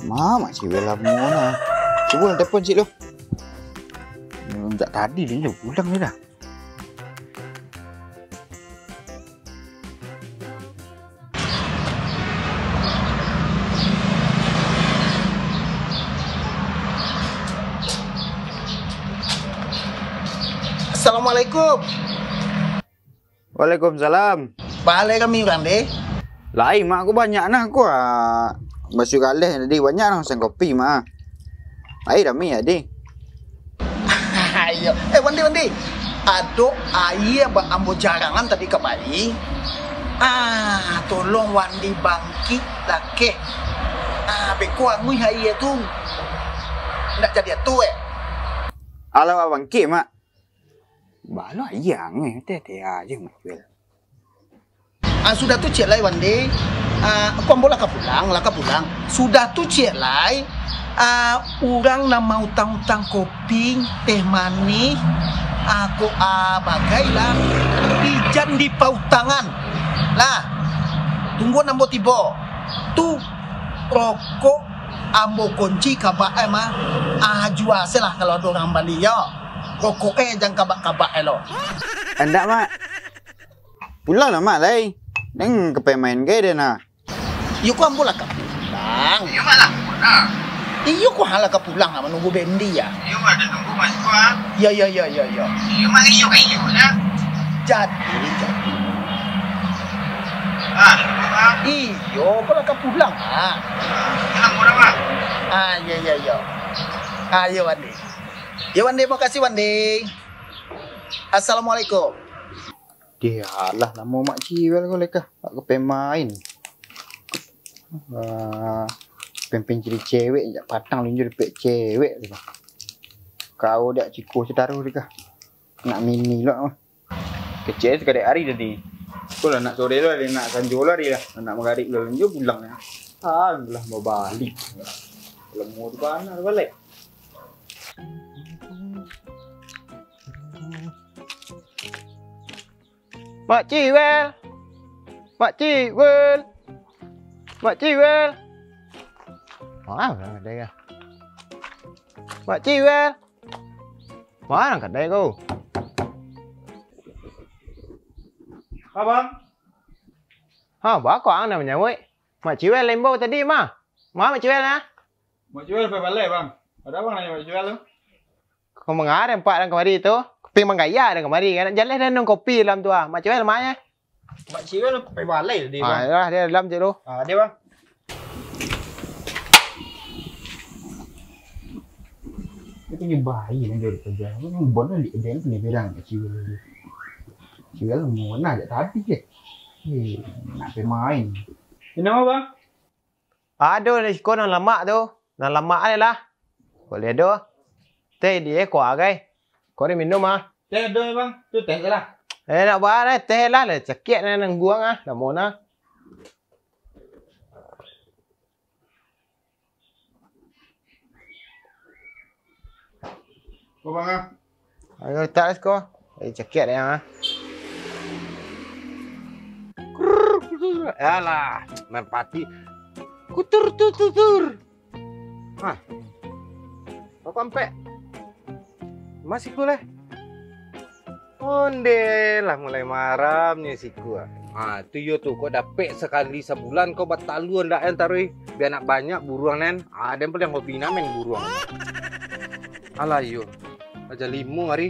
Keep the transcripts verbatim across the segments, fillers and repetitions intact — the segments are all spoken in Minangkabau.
Ma, Mak Ciwel lamo nah. Cubo lah telepon cik lu. Hmm, jak tadi dia pulang ni dah. Assalamualaikum. Waalaikumsalam. Balai kami urang deh. Lai, mak, ko banyak nah ko, ah, basuh galeh tadi, banyak nah masan kopi, mak. Lai rami tadi. Iyo. Eh, Wandi, Wandi. Ado aia ba ambo jarangan tadi kamari. Ah, tolong Wandi bangkik dakeh. Ah, beko anguih aia tu. Ndak jadi atu, eh. Alah, awak bangkik, mak. Balo ayang eh, teh-teh aja Mak Juel. Ah, sudah tu ciek lai, Wandi. Ah, ko ambo lah ka pulang, lah ka pulang. Sudah tu ciek lai, ah, urang nan mautang-utang kopi, teh manih, ah, ko, ah, bagai lah. Ijan di pautangan. Lah, tunggu ambo tibo. Tu rokok ambo kunci kabak eh mah. Ah, jua se lah kalau ado urang bali, yo. Rokok eh jan kabak-kabak eh lo. Andak, Mak. Pulang lah, Mak, lai. Neng ka pai main gai den nah. Iyo ko ambo lah ka pulang. Iyo, Mak, lah pulang. Iyo ko ha lah ka pulang, ha, manunggu Bendi, ya. Iyo, Mak, dah tunggu Mak siko, ha. Iyo, iyo, iyo, iyo, iyo. Iyo, Mak, iyo ka iyo, ya. Jadi, jadi. Ah, dah tunggu, Mak. Iyo, ko lah ka pulang, ha. Pulang, pulang, Mak. Ah, iyo, iyo, iyo. Ah, iyo, Wandi. Iyo, Wandi, makasih, Wandi. Assalamualaikum. Deh, alah, namo Mak Ciwel ko leka, tak ka pai main. Ah, pempeng ciri cewek, jak patang lunjo dapek cewek tu. Kau dak ciko sitaruh deka. Nak mini lo. Kecek sekadek hari tadi. Ko lah nak sore lo, nak sanjo lo hari lah. Nak magarib lo lunjo pulang lah. Ah, lah babalik. Lemo tu bana balai. Mak Ciwel! Mak Ciwel! Mak Ciwel! Ma nan kadai ko? Mak Ciwel! Ma nan kadai ko? Abang. Ha, baa ko ang nan manyauik? Mak Ciwel imbau tadi mah. Ma Mak Ciwel nah? Mak Ciwel pai balai, Bang. Ado Abang nanyo Mak Ciwel tu? Ko manga nampak den kamari tu? Kopi manggaya den kamari, kan? Jaleh den minum kopi dalam tu ah. Mak Ciwel ma nyo? Mak Ciwel pai balai tadi, Bang. Ah, iyolah, den dalam cek tu. Ah, den, Bang. Dia punya bayi yang dia kerja. Memang benar dia, dia punya bilang Mak Ciwel tu. Ciwel mau nak jak tadi ke? Eh, nak pai main. Ini nama, Bang? Ado di siko nan lamak tu. Nan lamak ajo lah. Buliah do. Teh di eh, kuah agai. Ko diminum ah. Teh ado, Bang. Tu teh se lah. Eh, nak baa lai, teh lah. Lah cakiak nan nangguang ah. Lamo nah. Ko, Bang, ah. Ayo, letak lah siko. Eh, cakiak dek ang, ah. Krrrr, krrrr. Alah, main pati. Kutur, tur, tur, tur. Hah. Rokok ampek. Ma siko lai. Ondeh lah, mulai maramnyo siko. Ha, tu yo tu, kok dapek sakali sabulan kok batalua ndak an taruih. Bia nak banyak buruang nan. Ha, den paliang hobi nan main buruang. Alah yo. Aja limo ari.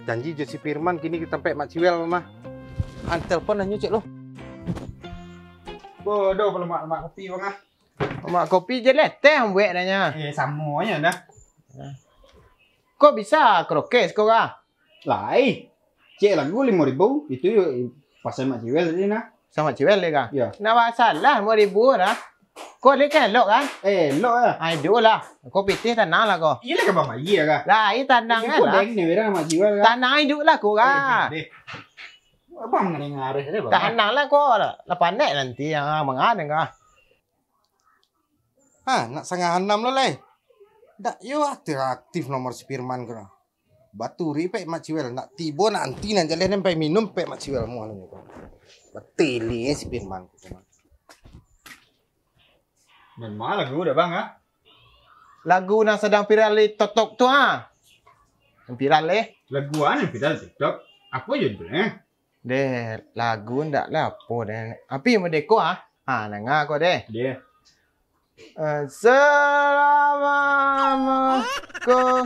Janji jo si Firman kini ka tampek Mak Ciwel mah. An telepon lah nyo cek lo. Bodoh palo mak, mak kopi bang ah. Mak kopi je lah, teh ambuek nanya. Eh, samo nyo dah. Kok bisa krokes kau kah? Lai. Cek lagu limo ribu, itu yo pasal Mak Ciwel tadi nah. Sama Ciwel dia kah? Yo. Nak masalah limo ribu dah. Kau dia kan elok kan? Eh, elok lah. Ah, hidup lah. Kau pitih tanang lah kau. Iya lah kau bang, iya kah? Lah, iya tanang kan lah. Deng ni orang Mak Ciwel kah? Tanang hidup lah kau kah? Eh, deh. Abang ngareh-ngareh dia bang. Tanang lah kau lah. Lah panek nanti yang mangan kah? Ha, nak sangah anam lo lai. Dak yo aktif-aktif nomor si Firman ko. Baturi pek Mak Ciwel, nak tibo nanti nan jaleh nan pai minum pek Mak Ciwel muah lo ko. Batili si Firman ko. Nan ma lagu dah, Bang, ah? Lagu nan sadang viral di TikTok tu, ah. Nan viral, eh. Lagu a nan viral TikTok? Apo judulnyo? Deh, lagu ndak lah apo deh. Api Merdeka, ah. Ha, danga ko deh. Deh. Eh, selama ko.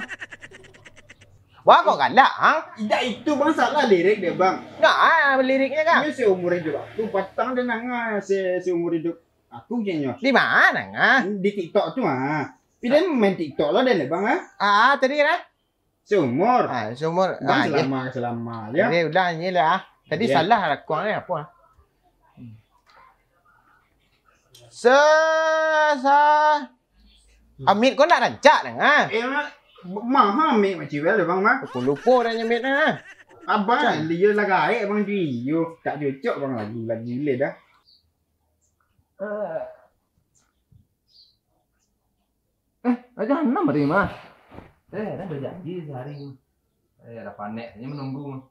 Wah, kok galak, ha? Indak itu, Bang, salah lirik deh, Bang. Nah, ah, liriknyo kan? Inyo seumur hidup aku, patang den nanga se-, seumur hidup aku, keceknyo. Di ma nanga? Di TikTok tu, ha. Tapi den main TikTok lo, den, Bang, ha? Ah, tadi lah. Seumur. Ah, seumur. Bang, ah, selama, selama, yo. Jadi, ulang nyo lah. Tadi salah rakuang ni apo, ah? Sa-, sa-, Amit ko nak rancak deh, ah. Eh, ma-, maha Amit Maciwel tu, Bang, mah. Lupo-lupo dah nyamit, ah. Abang, liyo lah gaek, Bang, di iyo. Tak cocok, Bang, lagu, lagu gile dah. Eh, dah jam anam hari mah. Eh, dah bajanji sahari mah. Eh, dah panek, hanya menunggu mah.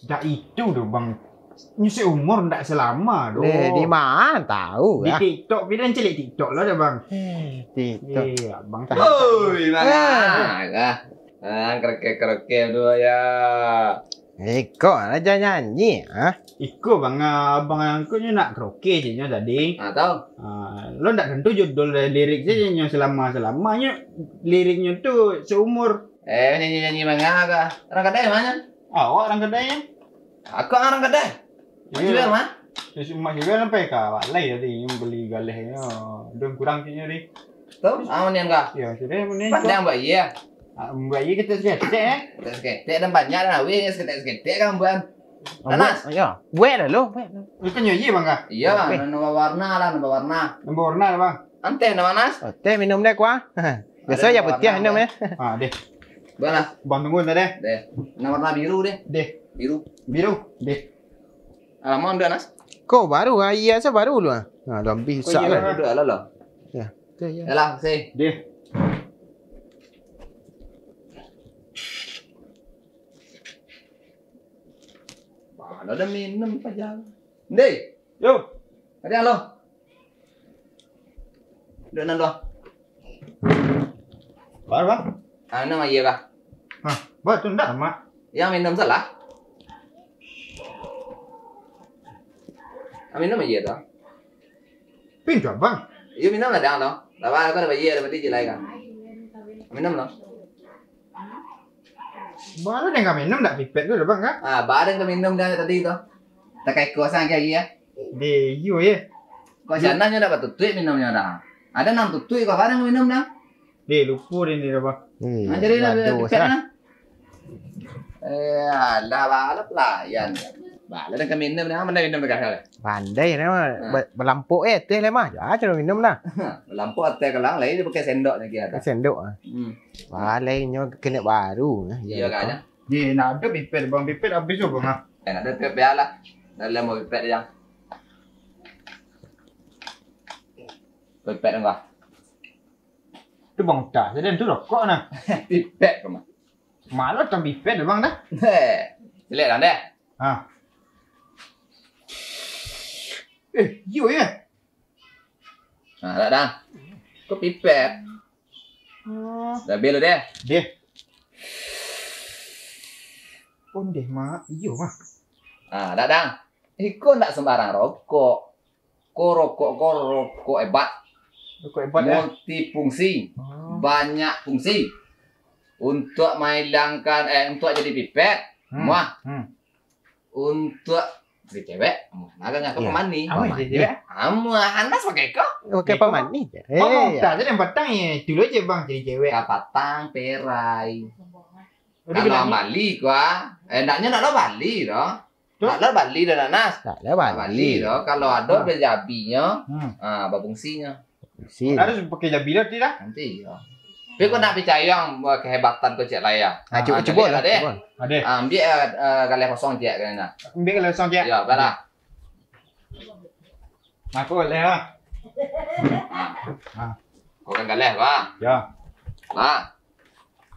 Dak itu doh, Bang. Nyo seumur ndak selama doh. Deh, di ma tau, di ah? TikTok, pi den caliak TikTok lah dah, Bang. Eh, TikTok. Iya, Bang. Oi, manga? Ah. Ah, kerekeh-kerekeh tu ya. Iko lah jan nyanyi, ha? Iko, Bang, ah, abang angku nyo nak karaoke je nyo tadi. Ah, tau. Ah, lo ndak tantu judul dari lirik je nyo selama-selama nyo liriknyo tu seumur. Eh, nyanyi-nyanyi manga kah? Urang kadai ma nyo? Awak urang kadai nyo. Aku urang kadai. Iyo. Maciwel ma? Terus Maciwel sampai ka balai tadi bali galeh nyo. Dong kurang keceknyo tadi. Tu, ah, manian kah? Iyo, sudah manian. Pandai buek aia. Ah, buek aia ketek saketek, eh? Ketek saketek, dan banyak dah, weh, saketek-saketek kan, buek. Panas? Iyo. Buek dah lo, buek. Itu nyo aia, Bang, kah? Iyo, nambah warna lah, nambah warna. Nambah warna lah, Bang. Anteh, nambah panas? Anteh, minum deh, kuah. Biaso aia putiah minum, eh. Ah, deh. Bang, tunggu tadi. Deh. Nambah warna biru deh. Deh. Biru. Biru. Deh. Alamak, ndak, Nas? Ko baru, ah, aia se baru lu, ah. Nah, lu ambiak isak lah. Duduk lah, lah. Ya. Oke, ya. Yalah, si. Deh. Mana ada minum paja. Ndeh. Yo. Ada lo. Duduk nan lo. Baru, Bang. Ah, minum aia, Bang. Hah, bah, tu ndak, Mak. Yang minum salah. Ah, minum aia tu. Pintu abang. Iyo, minum lah, dang, tu. Lah, Bang, aku dah bayar, dah mati je lah, kan. Minum lo. Baru den ka minum dak pipet tu, Bang, kan? Ah, baru den ka minum dah tadi tu. Takai kuasa lagi, ya. Deh, iyo, ye. Kok sana nyo dak batutuik minumnyo dah. Ada nang tutuik kok, baru den minum dah. Deh, lupo deh ni, Bang. Hmm, nah, jadi dah pipet lah. Eh, alah, bala pelayan. Bala den ka minum dah, mana minum dah. Pandai nyo mah. Ha. Ba-, balampok, eh, teh lah mah. Yo, caro minum lah. Balampok ateh kalang, lai dipakai sendok lagi ado. Pakai sendok, ah. Hmm. Wah, lai nyo kena baru, eh. Iyo, kan. Di, nak ado pipet, Bang, pipet habis tu, Bang, ah. Eh, nak ado pipet, bialah. Dalam mau pipet, Jang. Pipet enggak? Tu Bang Uta, jadi tu rokok nah. Pipet kau mah. Malah tang pipet, Bang, dah. Heh. Ciliak dah, deh. Ha. Eh, iyo, ya. Nah, dak, dah. Kau pipet. Oh. Dah, belo deh. Deh. Ondeh, Mak. Iyo, Mak. Ah, dak, dah. Iko ndak sembarang rokok. Ko rokok, ko rokok hebat. Rokok hebat, ya? Multifungsi. Oh. Banyak fungsi. Untuk mahilangkan, eh, untuk jadi pipet, hmm, muah. Hmm. Untuk jadi cewek, muah. Nah, kan aku pemani. Amuah jadi cewek? Amuah, Anas pakai ko? Pakai pemani. Eh, Bang, tak ada yang patang ya. Itu lo je, Bang, jadi cewek. Kapatang, perai. Kalau Bali, kuah. Eh, ndaknyo ndak lo Bali, doh. Ndak lo Bali doh, Anas. Ndak lo Bali. Bali doh. Kalau ado bejabinyo, ah, bafungsinyo. Fungsi. Harus pakai jabi lah, tidak? Nanti, yo. Tapi kau nak picayo kehebatan kau cek lah, ya. Ah, cubo, cubo lah, deh. Cubo. Ade. Ah, ambiak, eh, eh, galeh kosong cek, kena. Ambiak galeh kosong cek. Ya, balah. Aku galeh lah. Ha. Kau kan galeh, Bang? Yo. Nah.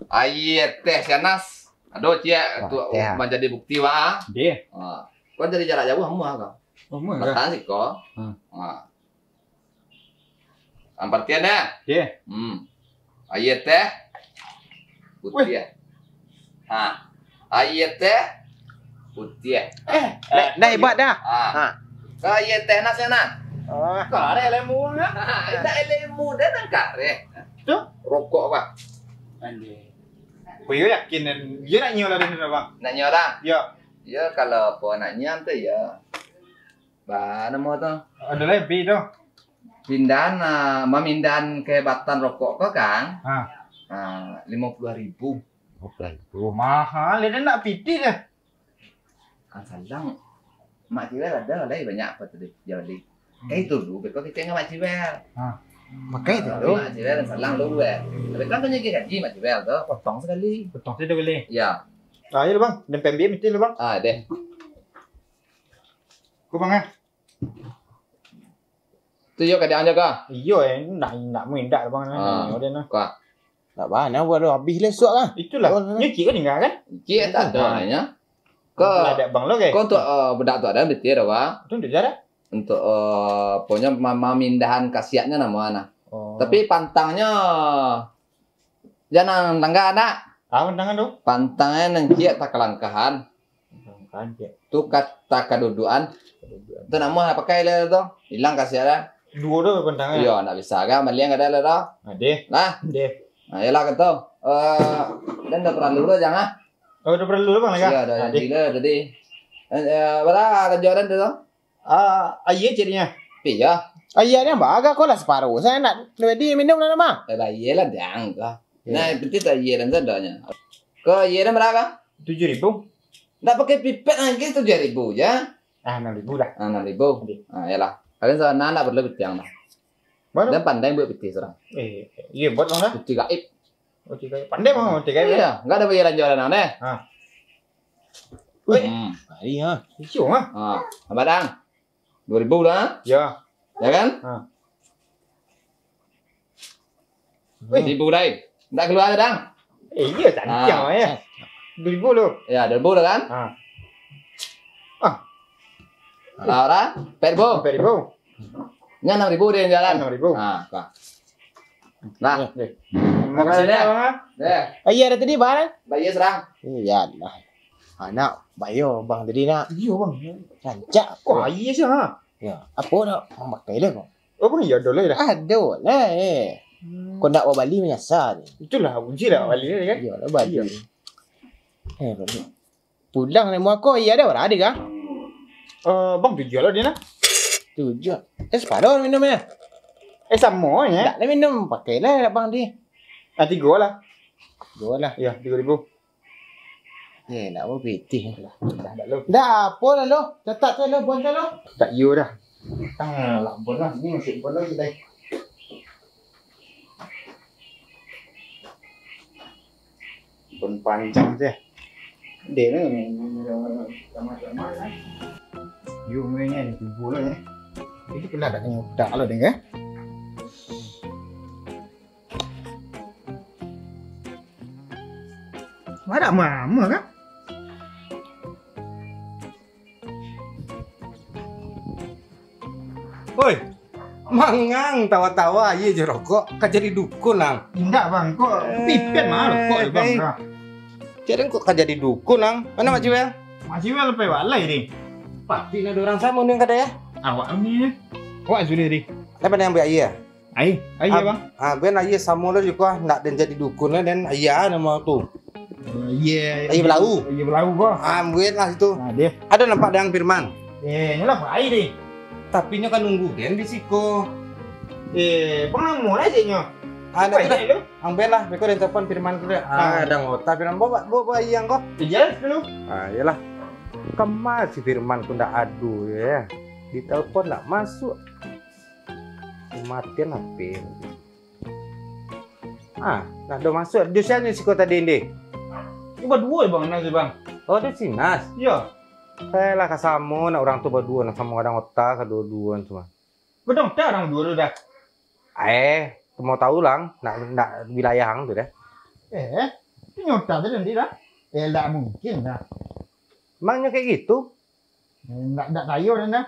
Aia teh Sianas. Ado ciek tu manjadi bukti, Bang. Deh. Ha. Kau dari jarak jauah amuah kau. Amuah kah? Batang siko. Ha. Ha. Ampartian ya? Deh. Hmm. Aia teh putiah. Ha. Aia teh putiah. Eh, dah, dah hebat dah. Ha. Ha. Ka aia teh Nas ya, Nas? Ah. Kareh lemu, nah. Ha, indak lemu, dah nan kareh. Tu? Rokok, Bang. Anjay. Kau yo yakin, yo nak nyo lah dari sini, Bang? Nak nyo lah? Yo. Yo, kalau apo nak nyo tu, yo. Ba, namo tu? Ado lebih tu. Pindahan, ah, mamindahan kehebatan rokok ko, Kang. Ha. Ah, limo puluah ribu. Limo puluah ribu. Mahal, dia nak pitih dah. Kan salang. Mak Ciwel ado lai banyak apo tadi, dia bali. Hmm. Kayak itu dulu, beko kita dengan Mak Ciwel. Ha. Pakai tu. Ah, Mak Ciwel dan salang dulu, eh. Tapi kan tanya gaji Mak Ciwel tu. Potong sekali. Potong tu dua kali. Ya. Ah, iya, Bang. Dan P M B M itu, Bang. Ah, deh. Ko, Bang, eh. Tu yo kadang jaga. Iyo, eh, ndak, ndak mau indak, Bang, Ah. nyo dia nah. Ka. Ndak bana buat tu, habis lah suak lah. Itulah. Oh, Nyo cik kan tinggal kan? Cik tak ada Ah. hanya. Ko, Lah ada Bang lo, guys. ko untuk, eh, budak tu ada betul dah, Bang. Tu untuk jarak. Untuk, eh, aponyo ma-, mamindahan kasiaknyo namo nah. Oh. Tapi pantangnyo jangan langgar nak. Ah, pantangan tu? Pantangnyo nan ciek takalangkahan. Takalangkahan ciek. Tu ka-, takadudukan. Takadudukan. Tu namo lah pakai lah tu. Hilang kasiak lah. Duo tu pantangan. Iyo, nak bisa kan? Maliang ada lah tu. Ah, deh. Lah. Deh. Nah, iyalah kata. Eh, dan dah perlu lah jangan. Oh, dah perlu lah, Bang, lah, Iyo, dah Ah, deh. gila tadi. Eh, eh, berapa lanjuran tu tu? Ah, aia cik dia. Iya. Aia ni baga ko lah separuh. Saya nak ready minum lah, mah. Eh, bayar lah, dang, lah. Ya. Nah, yang penting tak aia dan sadanya. Ko aia dan berapa? Tujuh ribu. Nak pakai pipet lagi tujuh ribu je. Ah, enam ribu dah. Ah, enam ribu. Oke. Ah, yalah. Kalian sana nak perlu pitiang dah. Baru? Dan pandai buat pitih seorang. Eh, iya, buat lah. Pitih gaib. Oh, tiga. Pandai mau tiga. Iya, enggak ada bayaran jualan deh. Ah. Wih. Hmm. Hari, ha. Isu, ha? Ha, abang dang. Dua ribu lah. Ya. Ya kan? Ha. Wih. Seribu dai. Ndak keluar dang. Eh, iya, cantik Ah. ya. Dua ribu lo. Ya, dua ribu lah kan? Ha. Ah. Lah, ora? Empat ribu. Empat ribu. Nya enam ribu dia jalan. Enam ribu. Ha, ka. Nah. Deh. Makasih, Bang, ah. Deh. Aia dah tadi, Bang? Bayar serang. Iyalah. Anak, bayar Bang tadi nak. Iya, Bang. Rancak. Kok aia sih, ha? Ya, apa nak mamakai lah kok? Oh, Bang, iya, ada lah dah. Ada lah, eh. Hmm. Kau nak bawa bali menyasar. Itulah, uji lah bali ni kan? Iyalah, bali. Iya. Eh, bali. Pulang naik muko, iya ada, bara ada kah? Eh, Bang, tujuh lah dia nah. Tujuh. Eh, separuh minum ya? Eh, sama ya? Tak ada minum, pakailah abang dia. Ah, tiga lah. Tiga lah. Ya, tiga ribu. Eh, nak apa pitih? Dah, dah, lo. Dah, apa lah lo? Catat tu lo, buat tu lo. Tak yo dah. Tang lah, bon lah. Ini masih bon lagi, dai. Bon panjang je. Dia ni, sama-sama, eh. Yo, ni, ni, timbul lah, eh. Ini pernah ada kena utak lo, deng, eh? Ada mama, kan? Oi, mangang tawa-tawa, aia jo rokok, ka jadi dukun, Ang. Indak, Bang, kok Eh, pipet mah rokok, Bang, eh. dah. Jadi kok ka jadi dukun, Ang? Mana Mak Ciwel? Mak Ciwel pai balai, deh. Pati nak ada urang samo ni, kada ya? Awak ni. Awak sudah, deh. Tapi ada yang buat aia? Ai, ai, Ab-, Bang. Ah, ben aia samo lo juo, ndak den jadi dukun lah, den aia namo tu. Oh, iya. Aia belau. Aia belau ko. Ah, buat lah situ. Nah, deh. Ada nampak dang Firman? Eh, nyolah pai deh. Tapi nyo kan nunggu den di siko. Eh, pengamu lah cik nyo. Ah, ndak Pai tu dah. deh lu. Ang ben lah, beko den telepon Firman tu deh. Ah. Ah, ada ngota Firman. Bawa, bawa, bawa aia ko. Iya, dulu. Ah, iyalah. Kama si Firman tu ndak ado ya. Ditelepon ndak masuk. Matian H P. Ah, lah, dah masuk. Di siko tadi, Ndi? Ini baduo, Bang, Nas, Bang. Oh, di si Nas? Iya. Eh, lah, kasamo nak urang tu baduo, nak samo kadang otak, kaduo-duo tu, Bang. Bedong tak orang dulu dah. Eh, mau tahu lang, nak, nak wilayah ang tu dah. Eh, tu nyota tu nanti dah. Eh, tak mungkin dah. Emangnya kayak gitu? Eh, ndak, ndak cayo dah nah.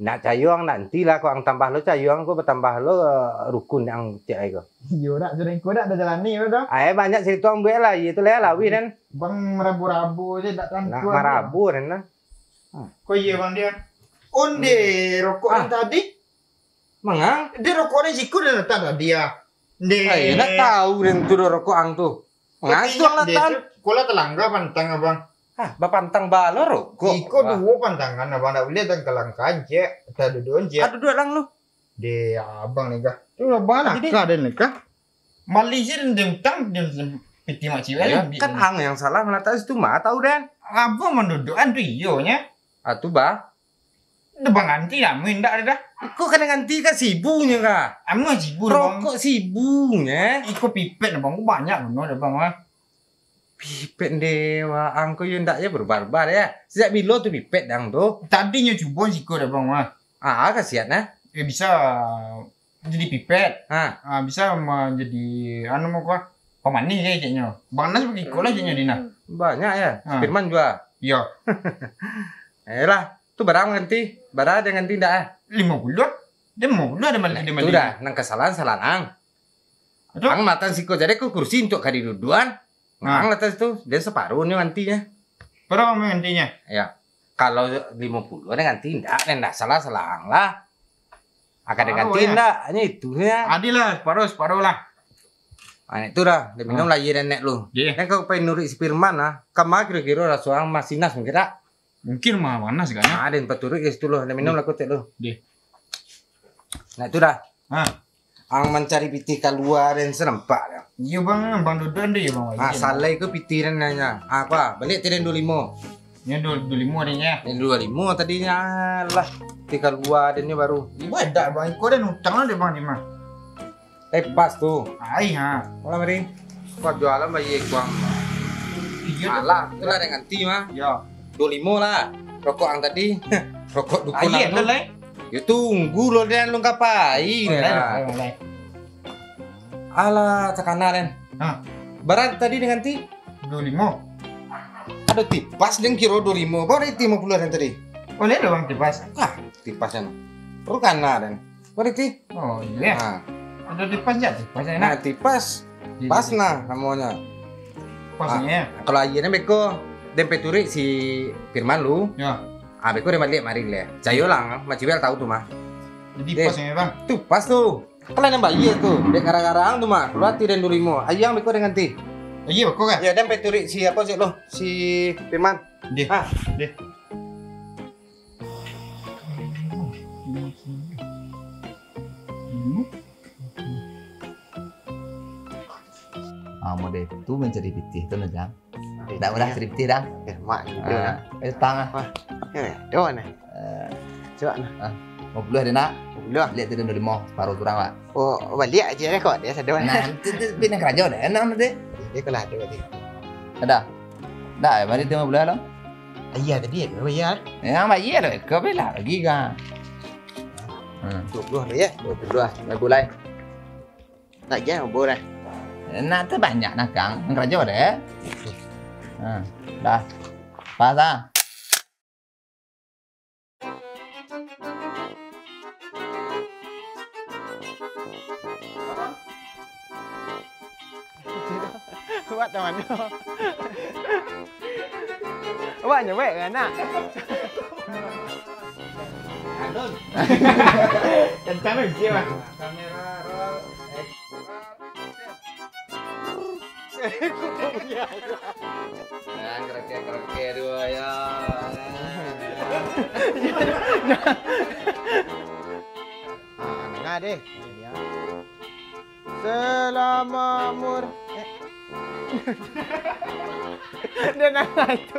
Ndak cayo ang nanti lah, kok ang tambah lo cayo ang, kok bertambah lo, eh, rukun ang cek ai ko. Iyo dak, sudah iko dak ada jalani lo dah. Ai banyak cerita ang buek lah, iyo tu lah lawih kan. Bang merabu-rabu je dak tantu. Nak merabu kan nah. Ko iyo bang dia. Onde rokok yang tadi. Mangang? Dia rokok ni siku dah letak tadi ya. Nde. Ai, nak tahu den tu dah rokok ang tu. Mangang tu ang latan. Kola telangga pantang abang. Ah, bapantang balo rokok. Iko duo pantangan abang dak buliah dan kelangkaan cek. Taduduan cek. Aduh duit lang lu. De abang ni kah? Tu abang lah kah den ni kah? Mali je den utang den piti mak ciwek. Kan ang yang salah meletak situ mah tahu den. Abang mandudukan tu iyo nya. Ah tu bah. Dah bang ganti lah, amuah indak dah. Iko kan ganti ka sibu nyo ka. Amuah sibu dah bang. Rokok sibu nyo. Iko pipet dah bang, ko banyak guno dah bang ah. Pipet nde wa, ang ko yo ndak yo berubah-ubah yo. Sejak bilo tu pipet dang tu? Tadi nyo cubo siko dah bang ah. Ah, kasihan nah. Eh bisa jadi pipet. Ha. Ah, bisa ma-, jadi anu mau kuah pamanih je ceknyo. Bang Nas pakai iko lah ceknyo Dina. Banyak ya. Ha. Firman jua. Iyo. Ayolah, tu barang ganti. Bara den ganti ndak ah? Limo puluah. Limo puluah ada mali. Nah, itu dah, nang kesalahan salah nang. Ang matan siko jadi ko kursi untuk ka diduduan. Nah. Ang atas tu, dia separuh ni gantinya. Berapa gantinya? Ya. Kalau limo puluah ada ganti ndak, ndak salah salah ang lah. Akan ada ganti ndak? Hanya itu ya. Adil lah, separuh separuh lah. Ah, itu dah, dia minum lah iya nenek lu. Iya. Kan kau pengen nurik si Firman lah. Kama kira-kira raso ang masih nas mungkin tak? Mungkin mah panas kan. Ah, den paturuik ka situ lo, den minum lah kotek lo. Deh. Nah, itu dah. Ha. Ang mancari pitih kalua den senampak dah. Iyo bang, bang duduan tu iyo bang. Ah, salai ko pitih den nanya. Ah, apa? Baliak ti den duo limo. Nyo duo, duo limo den nyo. Den duo limo tadi nyo lah. Pitih kalua den nyo baru. Ibo edak bang, iko den utang lah dek bang ni mah. Eh, pas tu. Ai, ha. Malam hari. Kau jualan bayi kuang. Iyo tu. Alah, tu lah den ganti mah. Yo. Duo limo lah. Rokok ang tadi. Rokok dukun ang tu. Ai, ada lai. Yo tunggu lo den alun ka pai. Oh, lai, lai, lai. Alah, takana den. Ha. Bara tadi den ganti? Duo limo. Ado tipas den kiro duo limo. Bara limo puluah den tadi? Oh, lai ado bang tipas. Ah, tipas den. Baru kana den. Ko Riti? Oh, iyo. Ha. Ado tipas jak, tipas enak. Nah, tipas. Iyo, pas iyo. Nah namonyo. Pas ah, ni, ya. Kalau aia ni beko, den peturik si Firman lu. Ya. Ah, beko den baliak mari leh. Cayo lah, Mak Ciwel tahu tu mah. Jadi pas ni, Bang. Tu pas tu. Kalau den bayia tu, dek gara-gara ang tu mah, kalua ti den duo limo. Aia beko den ganti. Aia beko kan? Ya, den peturik si apo cek lo, si Firman. Deh. Ha. Deh. Ah, model tu mancari pitih tu nah, Jang. Ndak mudah cari pitih, Jang. Eh, mak gitu nah. Eh, tang ah. Wah, eh, do nah. Eh. Cuak nah. Ah, limo puluah deh, nak. Limo puluah. Baliak tu duo limo, separuh kurang, Pak. Oh, baliak aja deh kok, dia sado nah. Nah, tu, tu, tapi nak karajo deh, enam deh. Dia kalah tu tadi. Ada. Dah, baliak tu limo puluah lo. Iya tadi ya, kau bayar. Ya, bayar lah. Kau bela lagi kan. Hmm. Duo puluah ya? Duo puluah. Lagu lain. Nak je obor eh. Nak tu banyak nak kang. Karajo deh. Ha, dah. Pas ah. Buat teman tu. Awak nyewek kan nak? Kencang ni sikit lah. Kamera roll, action. Nah, kereke-kereke dua ya. Ah, nengah deh. Selama mur-, eh. Dia nangah itu.